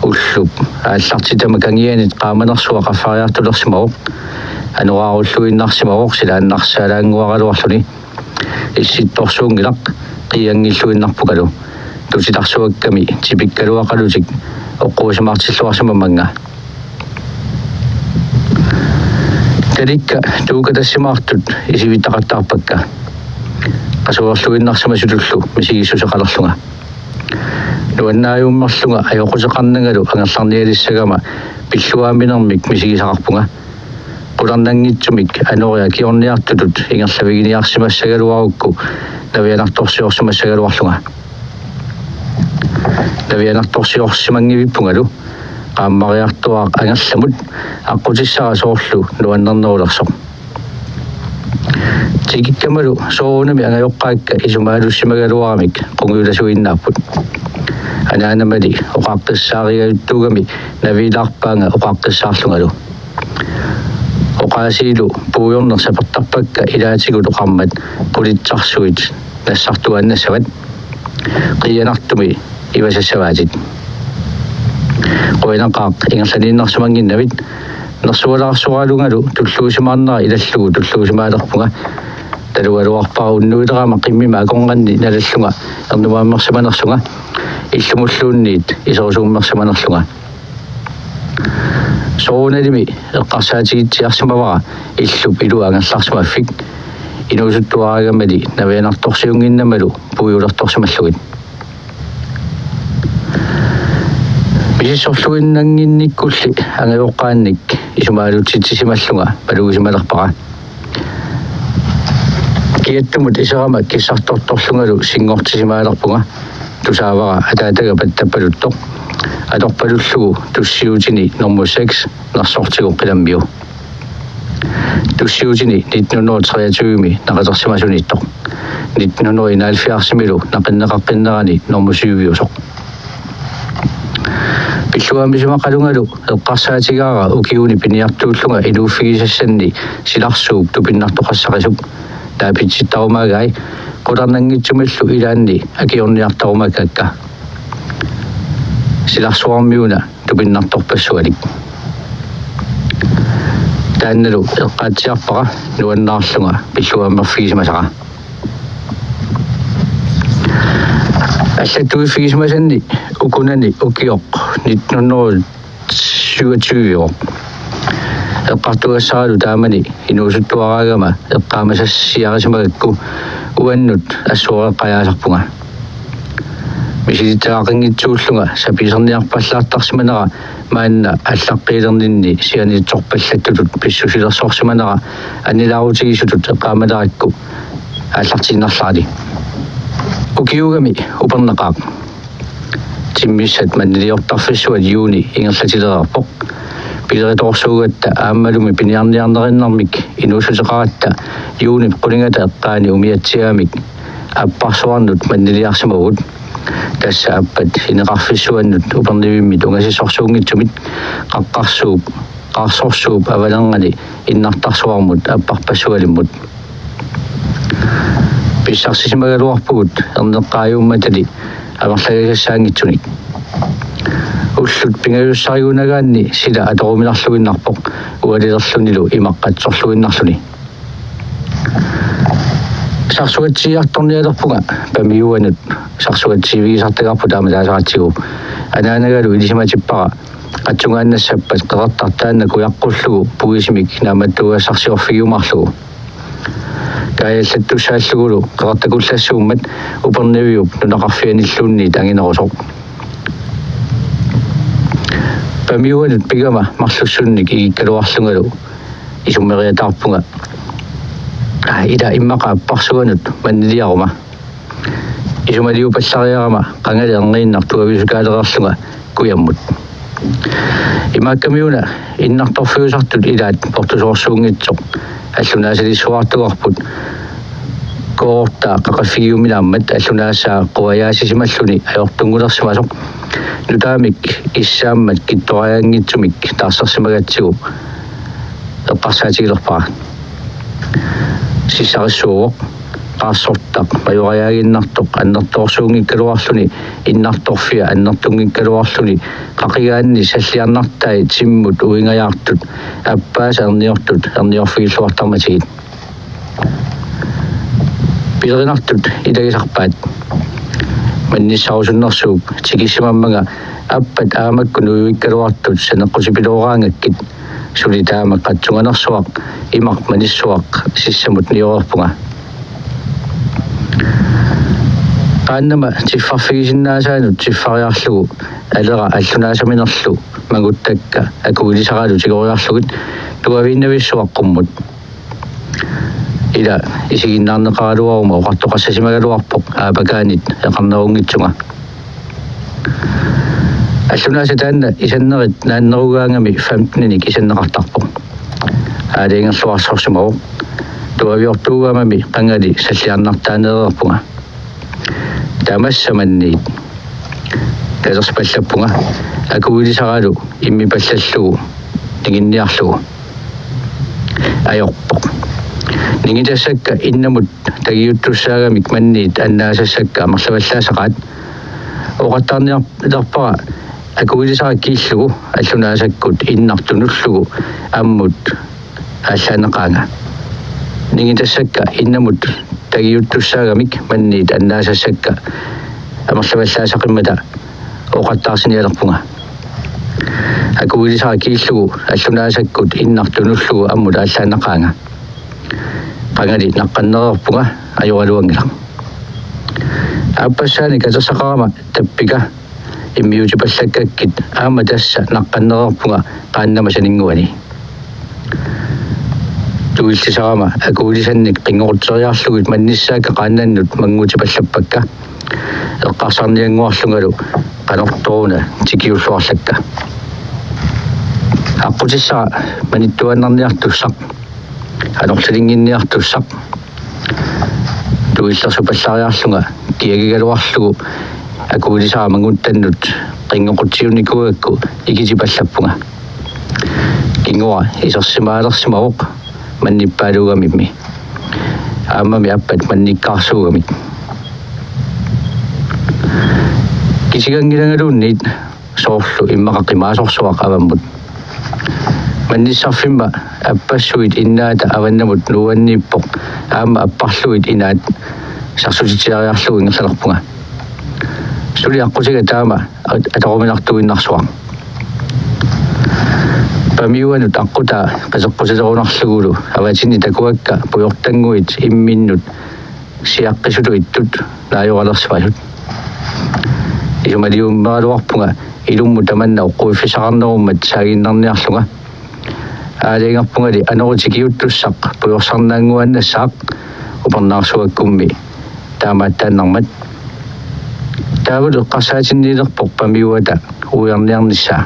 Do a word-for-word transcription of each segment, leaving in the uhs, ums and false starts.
Ullup aallartitama kangianit qaamanersuaq qaffariartulersimavoq, anoraarulluinnarsimavoq silaannarsaalaannguaraluarluni. Issittorsuunngilaq qiianngilluinnarpugalu, tutitarsuakkami tipikkaluaqalutik oqquusimaartilluarsimammannga. Talikka tuukatassimaartut isivittaqattaarpakka, qasuerluinnarsimasutullu misigissuseqalerlunga. Nuannaajummerlunga ajoquteqarnangalu angerlarnialissagama pilluaaminermik misigisaqarpunga. Qularnanngitsumik anoriakiorniartutut ingerlaviginiarsimassagaluarukku navianartorsiorsimassagaluarlunga. Navianartorsiorsimanngivippungalu qaammariartuaaq angerlamut aqqutissara soorlu nuannernerulersoq. Tikikkamalu soorunami angajoqqaakka isumaalussimagaluaramik qungujulasuinnaapput. Anaanamali oqaqqissaariajuttuugami naviilaarpaanga oqaqqissaarlungalu. Oqaasiilu puujorneq sapertarpakka ilaatigut oqarmat qulitsarsuit nassartuaannassavat. Qiianartumi ivasassavaatit. Qujanaqaaq ingerlaniinnarsimannginnavit. Nersualaarsoralungalu tulluusimaarnera ilallugu tulluusimaalerpunga. Talugaluarpara unnuilerama qimmima akornanni nalallunga ernumaammersimanersunga, illumulluunniit iserusuummersimanerlunga. Soorunalimi eqqarsaatigitsiarsimavara illup ilua angerlarsimaffik. Inuusuttuaraagamali navianartorsiunnginnamalu puiulertorsimallugit. Misissorluinnannginnikkulli angajoqqaannik isumaalutsitsisimallunga malugisimalerpara. Kiattumut iserama kissartortorlungalu sinngortisimaalerpunga. Tusaavara ataataga pattappaluttoq. Atorpalullugu tussiutini normu seks nersortigu qilammiu. Tussiutini nitten hundrede og treogtyve-mi naqitersimasuniittoq. Nitten hundrede og enoghalvfjerds-imilu naqinneqaqqinnerani normu syv-iusoq. Pilluaamisimaqqalungalu eqqarsaatigaara ukiuni piniartuullunga iluuffigisassanni silarsuup tupinnartoqassaqisup. Taapitsittarumaagai qularnanngitsumillu ilaanni akiorniartarumaakkaakka. Silarsuarmiuna tupinnartorpassualik. Taannalu eqqaatsiarpara nuannaarlunga pilluaammerfigisimasara. Allattuiffigisimasanni ukunani ukioq nitten hundrede syvogtyve-oq. Eqqartugassaralu taamani inuusuttuaraagama eqqaamasassiarisimagakku uannut assooreqqajaasarpunga. Misilittakaqanngitsuullunga sapiiserniarpallaartarsimanera maanna allaqqiilerninni sianitsorpallattutut pissusilersorsimanera annilaarutigisutut eqqaamalerakku aallartiinnarlarali. Ukiugami uperneqaaq. Timmissat manniliortarfissuat juuni ingerlatilereerpoq. Pileritoorsuugatta aammalumi piniarniarnerinnarmik inuussuteqaratta juunip quningata eqqaani umiatsiaamik apparsuarnut manniliarsimavugut. Tassa appat ineqarfissuannut upernivimmit ungasissorsuunngitsumit qaqqarsuup, qarsorsuup avalerngani innartarsuarmut apparpassualimmut. Pissarsisimagaluarpugut erneqqaajuummatali amerlagisassaanngitsunik. Ullut pingajussarigunagaanni sila atoruminarluinnarpoq ualilerlunilu imaqqatsorluinnarluni. Sarsuatsiiartornialerpunga Pamiuanut sarsuatsiivigisartagarput taama taasaratsigu. Anaanagalu ilisimatippara qatsungaannassappat qeqertaq taanna kujaqqullugu puisimik naammattuugassarsiorfigiumaarlugu. Kaajallattussaallugulu qeqertakullassuummat uperniviup nunaqarfianilluunniit anginerusoq. Pamiuanut pigama marlussunnik igikkaluarlungalu isummeriataarpunga. Aa, ila immaqa apparsuanut manniliaruma. Isumaliupallariarama qangali erniinnaq tuaviusukaalereerlunga kujammut. Imaakkamiuna innartorfiusartut ilaat portusoorsuunngitsoq allunaasalissuartugarput koortaa qaqaffigiuminaammat allunaasaa quajaasisimalluni ajortunngulersimasoq nutaamik issaammat kittorajanngitsumik taarsersimagatsigu eqqarsaatigilerpara. Sissarissuuvoq. qaarsortaq pajorajaaginnartoq annertoorsuunngikkaluarluni, innartorfia annertunngikkaluarluni, qaqigaanni salliarnartai timmut uingajaartut appaasa erniortut erniorfigilluartarmatigit. Pilerinartut ilagisarpaat. Mannissarusunnersuup tikisimammanga appat aamakku nuivikkaluartut saneqqutipilooraangakkit, suli taama qatsunganersuaq imaq manissuaq sissamut nioreerpunga. Qaannama tiffarfigisinnaasaanut tiffariarlugu alera allunaasaminerlu manguttakka akuilisaralu tigoriarlugit tuaviinnavissuaq qummut. Ila isiginnaarneqaraluaruma oqartoqassasimagaluarpoq aapakaanit eqarnerunngitsunga. Allunaasaq taanna isannerit naannerugaangami femteninik isanneqartarpoq. Aalajangerluarsorsimavoq. Tuaviortuugamami qangali salliarnartaaneereerpunga. Tamassa manniit. Katersipallappunga akuilisaralu immipallallugu ninginniarlugu. Ajorpoq. Ningitassakka innamut tagiuttussaagamik manniit annaasassakka amerlavallaasaqaat. Oqattaarniarpara akuilisara kiillugu allunaasakkut innaq tunullugu ammut aallaannaqaanga. Ningitassakka innamut tagiuttussaagamik manniit annaasassakka amerlavallaasaqqimmata oqattaarsinialerpunga. Akuilisara kiillugu allunaasakkut innaq tunullugu ammut aallaannaqaanga. Qangali naqqannereerpunga ajoraluanngilaq. Aappassaanik katersaqarama tappika immiutipallakkakkit aamma tassa naqqannereerpunga qaannama saninnguani. Tuillisarama akuilisannik qinngoqutseriarlugit mannissaakka qaannannut mangutipallappakka. Eqqarsarniannguarlungalu qanortoruna tikiulluarlakka. Aqqutissara manittuaannarniartussaq, anorlilinnginniartussaq. Tuillersupallariarlunga kiagigaluarlugu akuilisara manguttannut qinngoqutsiunnikuugakku ikitipallappunga. Kingora isersimaalersimavoq mannippaaluugamimmi. Aammami appat mannikkaarsuugamik. Kisiganngilangaluunniit soorlu immaqa qimaasorsuaq avammut. Mannissarfimma appassuit innaata avannamut nuuanniippoq, aamma apparluit inaat sarsutitsiariarlugu ingerlalerpunga. Suli aqqutiga taama at-, atoruminartuinnarsuaq. Pamiuanut aqqutaa qiteqqutilerunarlugulu avatinni takuakka pujortannguit imminnut siaqqisutut ittut naajoralersimasut. Isumaliummeraluarpunga ilummut tamanna oqquiffissaqarnerummat saaginnarniarlunga. Aalajangerpungali anorit tikiuttussaq pujorsarnaannguaannassaaq upernaarsuakkummi taamaattaannarmat. Taavalu eqqarsaatinniilerpoq Pamiuata uiarniarnissaa.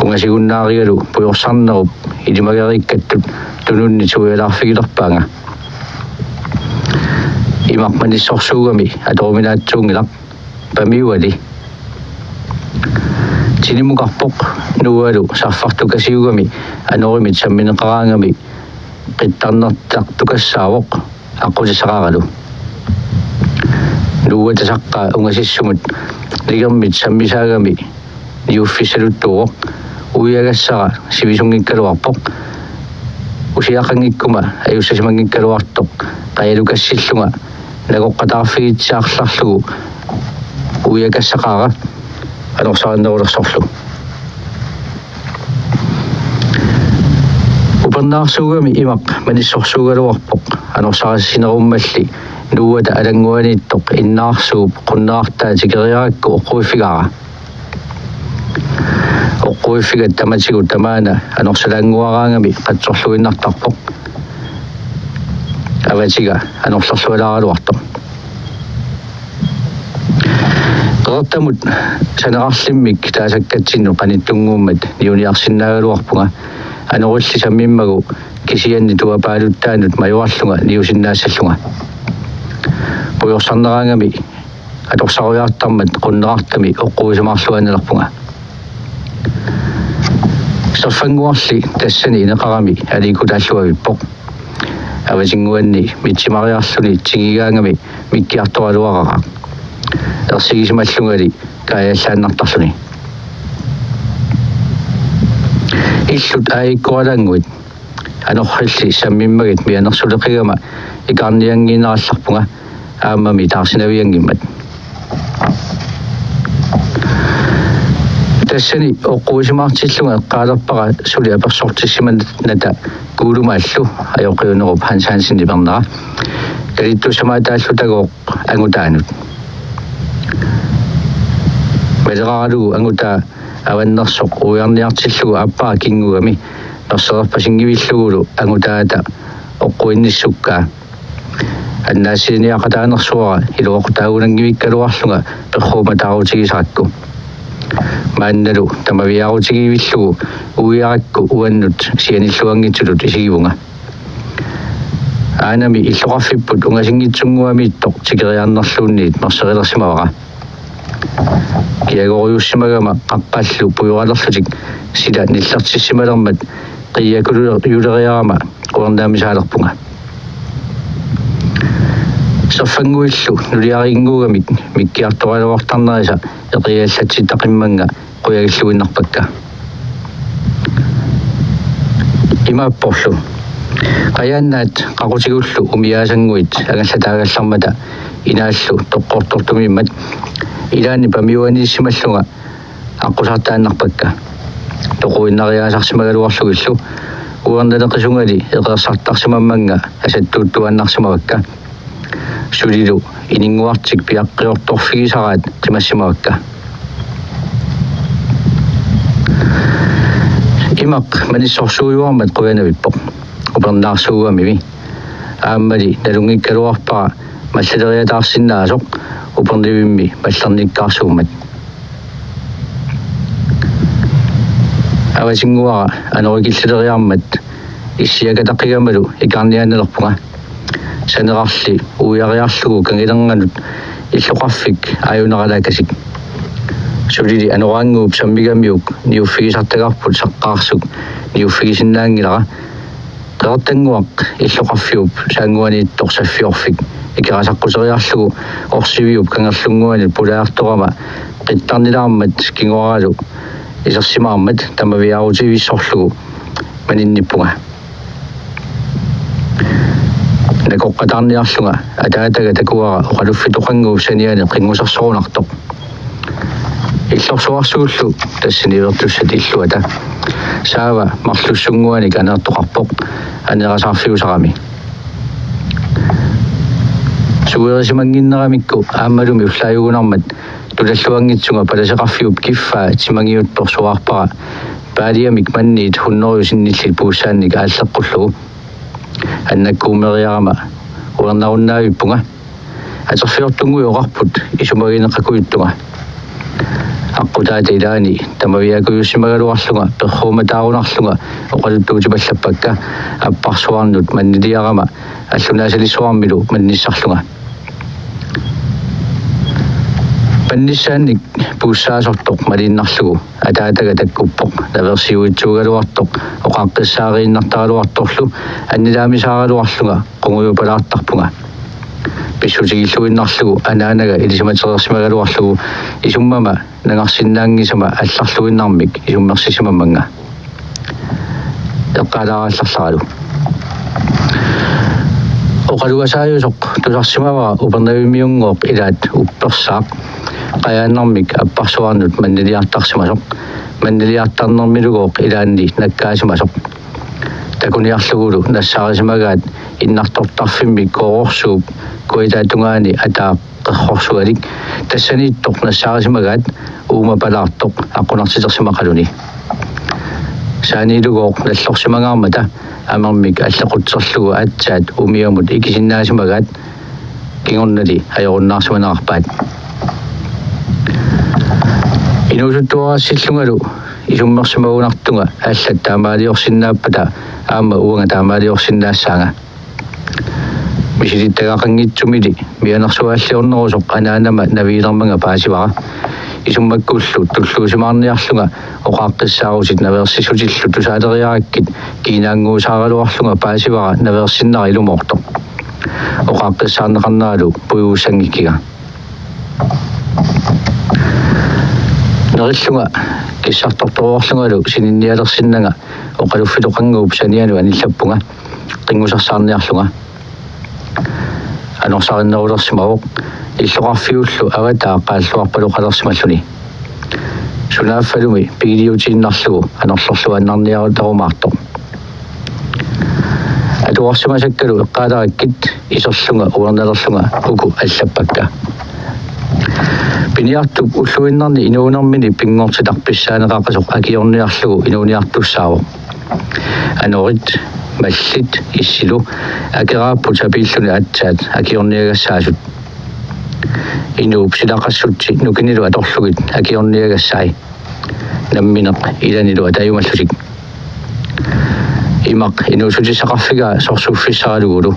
Ungasigunnaarigalu pujorsarnerup ilimageriikkattut tununnit uialaarfigilerpaanga. Imaq manissorsuugami atoruminaatsuunngilaq Pamiuali. Tinimukarpoq Nuualu sarfartukasiugami anorimit sammineqaraangami qittarnertartukassaavoq aqqutissaqaralu. Nuuata saqqaa ungasissumut nigermit sammisaagami niuffissaluttuuvoq. Uiagassara sivisunngikkaluarpoq. Usiaqanngikkuma ajussasimanngikkaluartoq qajalukassillunga nakoqqataarfigitsiarlarlugu uiagassaqaara anorsarinnerulersorlu. Upernaarsuugami imaq manissorsuugaluarpoq anorsarissinerummalli Nuuata alannguaniittoq innaarsuup qunnerartaa tikeriarakku oqquiffigaara. Oqquiffiga tamatigut tamaana anorsalaannguaraangami qatsorluinnartarpoq. Avatiga anorlerlualaaraluartoq. Qeqertamut sanerarlimmik taasakkatsinnut qanittunnguummat niuniarsinnaagaluarpunga. Anorilli sammimmagu kisianni tuapaaluttaanut majuarlunga niusinnaassallunga. Pujorsarneraangami atorsarujaartarmat qunnerartami oqquisimaarluaannalerpunga. Serfannguarli tassani ineqarami aliikkutaalluavippoq. Avatinnguanni mitsimariarluni tigigaangami mikkiartoraluaraqaaq. Ersigisimallungali kaajallaannartarluni. Illut aajukkoralaannguit anorrilli sammimmagit mianersuleqigama ikaarnianngiinnarallarpunga aammami taarsinavianngimmat. Tassani oqquisimaartillunga eqqaalerpara suli apersortissimanata Kuulumaallu, ajoqiunerup Hans Hansenip ernera, kalittussamaataallutagooq angutaanut. Maleralugu angutaa avannersoq uiarniartillugu aappaa kinngugami persereerpasinngivillugu angutaata oqquinnissukkaa. Annaassiniaqataanersuara iluaqutaagunanngivikkaluarlunga perruumataarutigisarakku. Maannalu tamaviaarutigivillugu uiarakku uannut sianilluanngitsutut isigivunga. Aanami illoqarfipput ungasinngitsunnguamiittoq tikeriarnerluunniit merserilersimavara. Kiagorujussimagama qaqqallu pujoralerlutik sila nillertissimalermat qiiakululereerama quernaamisaalerpunga. Serfannguillu nuliarinnguugamik mikkiartoraluartarnerisa eqiallatsittaqimmanga qujagilluinnarpakka. Imaapporlu. Qajaannaat qaqutigullu umiaasannguit angallataagallarmata inaallu toqqortortumiimmat ilaanni pamiuaniissimallunga aqqusartaannarpakka. Toquinnariaasarsimagaluarlugillu uernaleqisungali eqeersartarsimammannga asattuuttuaannarsimavakka. Sulilu ininnguartik piaqqiortorfigisaraat qimassimavakka. Imaq manissorsuujuarmat qujanavippoq. Upernaarsuugamimi. Aammali nalunngikkaluarpara mallaleriataarsinnaasoq Upernavimmi mallernikkaarsuummat. Avatinnguara anorikillileriarmat issiakataqigamalu ikaarniaannalerpunga. Sanerarli uiariarlugu kangilernnganut illoqarfik aajunaralaakasik. Sulili anoraannguup sammigamiuk niuffigisartagarput saqqaarsuk niuffigisinnaanngilara. Qeqertannguaq illoqarfiup saannguaniittoq saffiorfik ikerasaqquteriarlugu orsiviup kangerlunnguanut pulaartorama qittarnilaarmat kingoralu isersimaarmat tamaviaarutivissorlugu maninnippunga. Nakoqqataarniarlunga ataataga takuara oqaluffitoqannguup saniani qinngusersorunartoq. Illorsuarsuullu tassani ivertussat illuata. Saava marlussunnguanik aneertoqarpoq aneerasaarfiusarami. Suerisimannginneramikku aammalumi ullaajugunarmat tulalluanngitsunga palaseqarfiup kiffaa timangiuttorsuarpara paaliamik manniit hunnoruju sinnillit puussaannik aalleqqullugu. Annakkuummeriarama uernarunnaavippunga. Aterfiortunnguit oqarput isumagineqakujuttunga. Aqqutaata ilaani tamaviaakujussimagaluarlunga perruumataarunarlunga oqaluttuutipallappakka apparsuarnut manniliarama allunaasalissuarmilu mannissarlunga. Mannissaannik puussaasortoq maliinnarlugu ataataga takkuppoq naversiuitsuugaluartoq oqaqqissaariinnartaraluartorlu annilaamisaaraluarlunga qungujupalaartarpunga. Pissutigilluinnarlugu anaanaga ilisimatereersimagaluarlugu isummama nangarsinnaanngisama allarluinnarmik isummersisimammannga. Eqqaalaarallarlaralu. Oqalugasaajusoq tusarsimavara Upernavimmiunngooq ilaat uppersaaq qajaannarmik apparsuarnut manniliartarsimasoq, manniliartarnermilugooq ilaanni nakkaasimasoq. Takuniarlugulu nassaarisimagaat innartortarfimmi koororsuup kuitaatungaani ataaq qerrorsualik, tassaniittoq nassaarisimagaat uumapalaartoq aqqunartitersimaqaluni. Saaniilugooq nallorsimangaarmata amermik allequtserlugu aatsaat umiamut ikisinnaasimagaat kingornali ajorunnaarsimanerarpaat. Inuusuttuarassillungalu isummersimagunartunga allat taamaaliorsinnaappata aamma uanga taamaaliorsinnaassaanga. Misilittagaqanngitsumili mianersuaalliornerusoq anaanama navigilermanga paasivara. isummakkullu tulluusimaarniarlunga oqaaqqissaarutit naveersissutillu tusaaleriarakkit kiinaannguusaaraluarlunga paasivara naveersinnera ilumoortoq. Oqaaqqissaarneqarneralu puigussanngikkikka. Nerillunga kissartortoruarlungalu sininnialersinnanga oqaluffitoqannguup sanianut anillappunga qinngusarsaarniarlunga. Anorsarinnerulersimavoq illoqarfiullu avataa qaalluarpaloqalersmalluni. Sunaaffalumi pigiliutiinnarlugu anorlerluaannarniarutarumaartoq. Atuarsimasakkalu eqqaalerakkit iserlunga uernalerlunga uku allappakka. Piniartup ulluinnarni inuunermini pinngortitaq pissaaneqaqisoq akiorniarlugu inuuniartussaavoq. Anorit, mallit, issilu, akeraapput sapiilluni aatsaat akiorniagassaasut. Inuup silaqassutsi nukinilu atorlugit akiorniagassai. Nammineq ilanilu atajumallutik. Imaq inuussutissaqarfigaa sorsuffissaralugulu.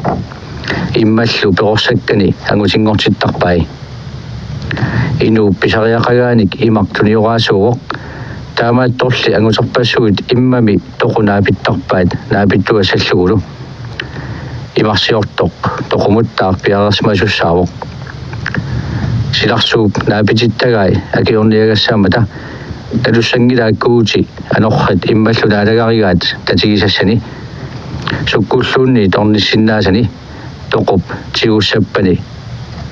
Immallu perorsakkani angutinngortittarpai. Inuup pisariaqagaanik imaq tunioraasuuvoq. Taamaattorli anguterpassuit immami toqu naapittarpaat naapittuassallugulu. Imarsiortoq toqumuttaaq piareersimasussaavoq. Silarsuup naapitittagai akiorniagassaammata talussanngilaakkuuti anorrit immallu naalagarigaat tatigisassani. Sukkulluunniit ornissinnaasani toqup tigussappani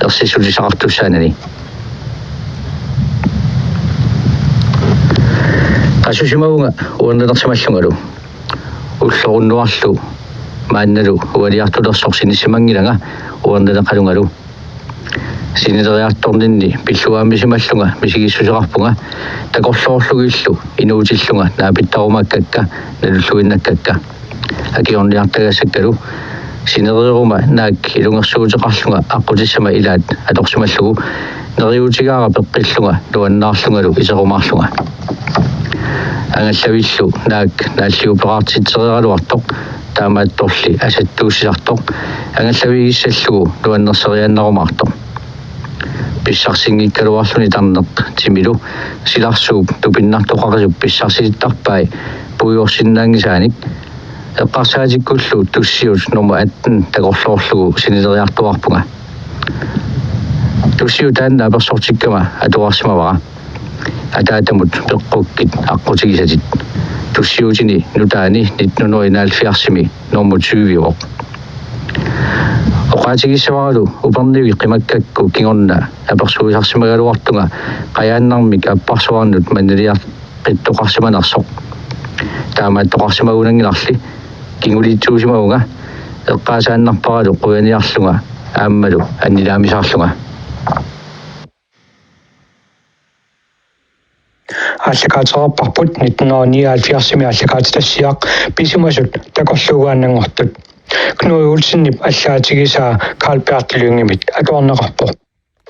ersissutissaqartussaanani. Qassusimavunga uernalersimallungalu. Ulloq unnuarlu maannalu ualiartulersoq sinissimanngilanga uernaleqalungalu. Sinileriartorninni pilluaammisimallunga misigissuseqarpunga takorloorlugillu inuutillunga naapittarumaakkakka nalulluinnakkakka. Akiorniartagassakkalu sinereeruma naak ilungersuuteqarlunga aqqutissama ilaat atorsimallugu neriuutigaara peqqillunga nuannaarlungalu iserumaarlunga. Angallavillu naak naalliuperaartitsereeraluartoq taamaattorli asattuussisartoq angallavigissallugu nuannerseriaannarumaartoq. Pissarsinngikkaluarluni tarneq timilu silarsuup tupinnartoqarisup pissarsitittarpai puigorsinnaanngisaanik eqqarsaatikkullu tussiut nummer atten takorloorlugu sinileriartuaarpunga. Tussiut taanna apersortikkama atuarsimavara. Ataatamut peqqukkit aqqutigisatit. Tussiutini nutaani nitten hundrede enoghalvfjerdsimi nummer tyve-uvoq. Oqaatigissavaralu Upernavik qimakkakku kingorna apersuisarsimagaluartunga qajaannarmik apparsuarnut manniliaqittoqarsimanersoq. Taamaattoqarsimagunanngilarli kinguliitsuusimavunga eqqaasaannarparalu qujaniarlunga aammalu annilaamisaarlunga. Aallakaatereerparput nitten hundrede nioghalvfjerdsimi aallakaatitassiaq Pisimasut takorluugaannanngortut. Knud Olsenip allaatigisaa Carl Berthelsenimit atuarneqarpoq.